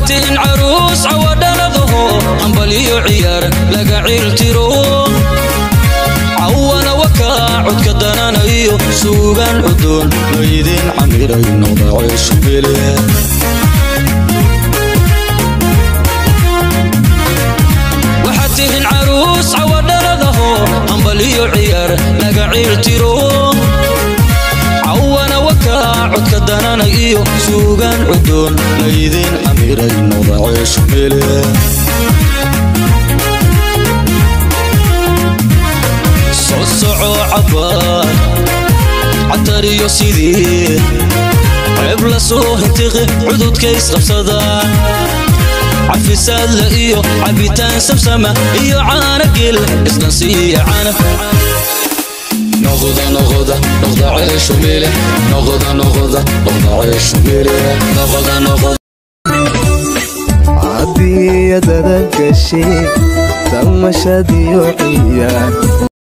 Waxaad tihin caruus cawadhaladaho, hambaliyo ciyaar laga ciiltiro. Cawana wakaa codka dananayo, suugaan cudoon laydin camiray, noqda ceeshu mile. Waxaad tihin caruus cawadhaladaho, hambaliyo ciyaar laga ciiltiro. Cawana wakaa codka dananayo, suugaan cudoon laydin camiray, noqda ceeshu mile. Soo soco cabaar catariyo sidii ceeb la soo hintiqi, cududka isqabsada, cafisaadla iyo cabitaan samsama iyo caanagel isdhansiiya canab. Noqda, noqda, noqda ceeshu mile, noqda, noqda, noqda ceeshu mile, noqda, noqda. Haddii adada gashay tamashadiyo ciyaar.